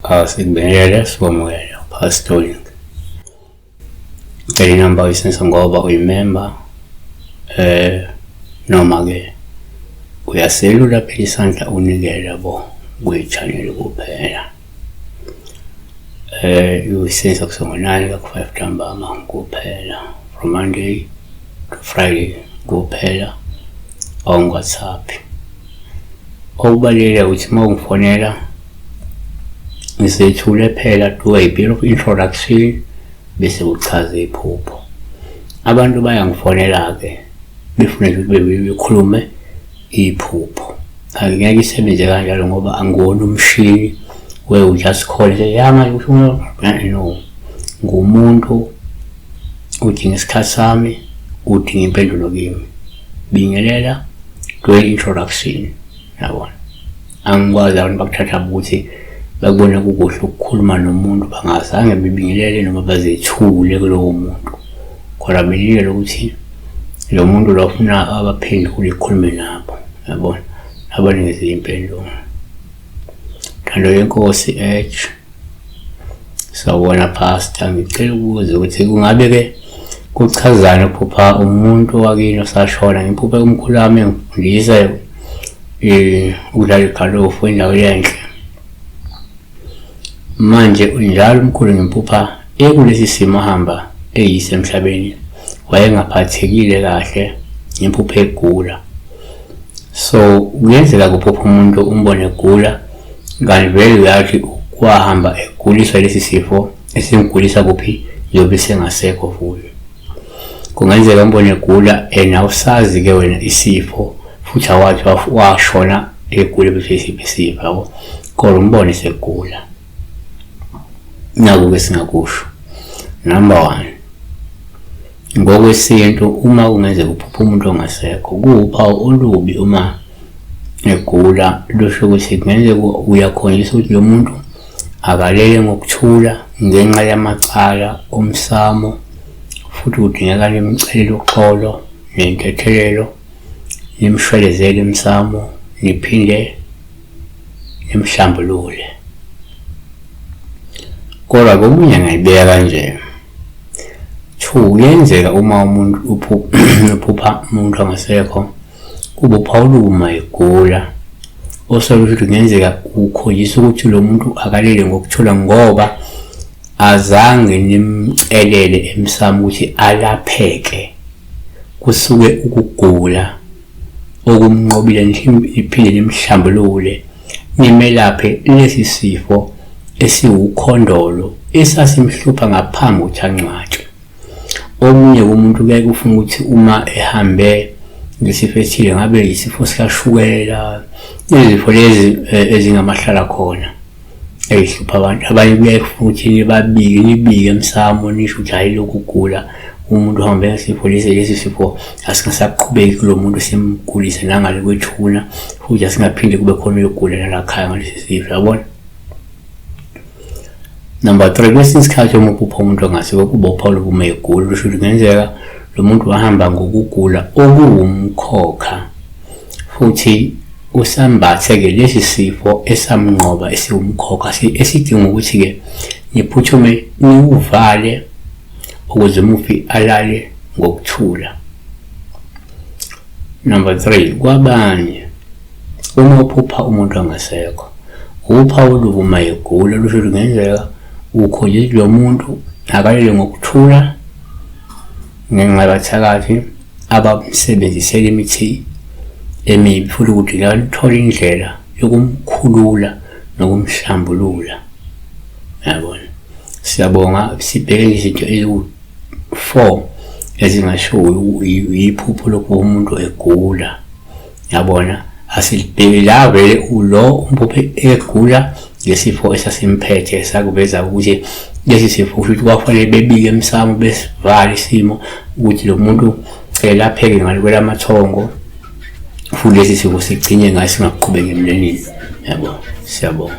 Asikubingelele, sikwamukele Pastor. Ngicela inamba oyisense ngoba uyimemba noma ke uyaselula phela isandla unikele yabo kwi-channel kuphela. Uyisenza kusongo-9 kaku-5 ntambama kuphela from Monday to Friday kuphela on WhatsApp. Okubalulekile ukuthi uma ungifonela ngisethule phela, do a bit of introduction bese uchaze iphupho. Abantu bayangifonela-ke befuna nje ukuthi bekhulume iphupho. Angeke isebenze kanjalo ngoba angiwona umshini where you just call say ya manje usho no. Ngumuntu udinga isikhathi sami, udinga impendulo kimi. Bingelela, do an introduction, yabona. Angikwazi abantu bakuthatha ukuthi bakubone kukuhle ukukhuluma nomuntu bangazange bebingelele noma bazethule kulowo muntu. Kodwa belindele ukuthi lo muntu lo ufuna abaphendule ikhulume nabo, yabona. Abanikeze impendulo. Ntando yenkosi H. Sawubona Pastor, ngicela ukubuza ukuthi kungabe-ke kuchazani ukuphupha umuntu wakini osashona. Ngiphuphe umkhulu wami engifundisa ukudlala igalofu endaweni enhle. Manje njalo umkhulu ngimphupha ekulesi simo ahamba eyise emhlabeni, wayengaphathekile kahle, ngimphuphe egula. So kuyenzeka kuphupha umuntu umbone egula kanti vele uyathi wahamba eguliswa lesi sifo esimgulisa kuphi njengoba esengasekho futhi. Kungenzeka umbone egula and awusazi-ke wena isifo futhi awathi washona egula bese isiphi isifo yabo, kodwa umbone segula. Naku-ke singakusho. Number one, ngokwesintu uma kungenzeka uphupha umuntu ongasekho kuwuphawu olubi uma egula, lusho ukuthi kungenzeka uyakhonjiswa ukuthi lo muntu akalele ngokuthula ngenxa yamacala omsamo, futhi kudingeka nimcelele uxolo nentethelelo, nimshwelezele emsamo, niphinde nimhlambulule. Kodwa komunye angayibeka kanje. Two, kuyenzeka uma umuntu uphupha umuntu ongasekho kuba uphawula uma egula, osolo ukuthi kungenzeka ukhombisa ukuthi lo muntu akalele ngokuthula ngoba azange nimcelele emsamo ukuthi alapheke, kusuke ukugula okumnqobile, niphinde nimhlambulule nimelaphe lesi sifo esiwukhondolo esasimhlupha ngaphambi kokuthi angcwatshwe. Omunye umuntu kuyaye kufuna ukuthi uma ehambe ngesifo esithile, ngabe isifo sikashukela, izifo lezi ezingamahlala khona ey'hlupha abantu. Abanye kuyaye kufuna ukuthi nibabike, nibike emsamo nisho ukuthi hhayi lokhu kugula umuntu uhambe ngesifo lesi, lesi sifo asingasaqhubeki kulo muntu simgulise nangale kwethuna, futhi asingaphinde kube khona uyogula nalakhaya ngalesi sifo, yabona. Number three, kwesinye isikhathi uma uphupha umuntu ongasekho kuba uphawu lokuba egula, lusho ukuthi kungenzeka lo muntu wahamba ngokugula okuwumkhokha futhi usambathe-ke lesi sifo esamnqoba esiwumkhokha esidinga ukuthi-ke niphuthume niwuvale ukuze umufi alale ngokuthula. Number three, kwabanye uma uphupha umuntu ongasekho uphawu olubi uma egula, lusho ukuthi kungenzeka ukhonjiswa lo muntu akalele ngokuthula ngenxa yabathakathi abamsebenzisela imithi emibi, futhi kudingeka nithole indlela yokumkhulula nokumhlambulula, yabona. Siyabonga, sibheke izinto eziwu-4 ezingasho iphupho lokuba umuntu egula, yabona. Asilibheki la vele lo umphuphe egula ngesifo esasimphethe, sakuveza ukuthi lesi sifo kusho ukuthi kwakufanele bebike emsamo besivale isimo ukuthi lo muntu elapheke ngale kwelamathongo, futhi lesi sifo sigcinye ngayo singaqhubeki emndenini, yabo. Siyabonga.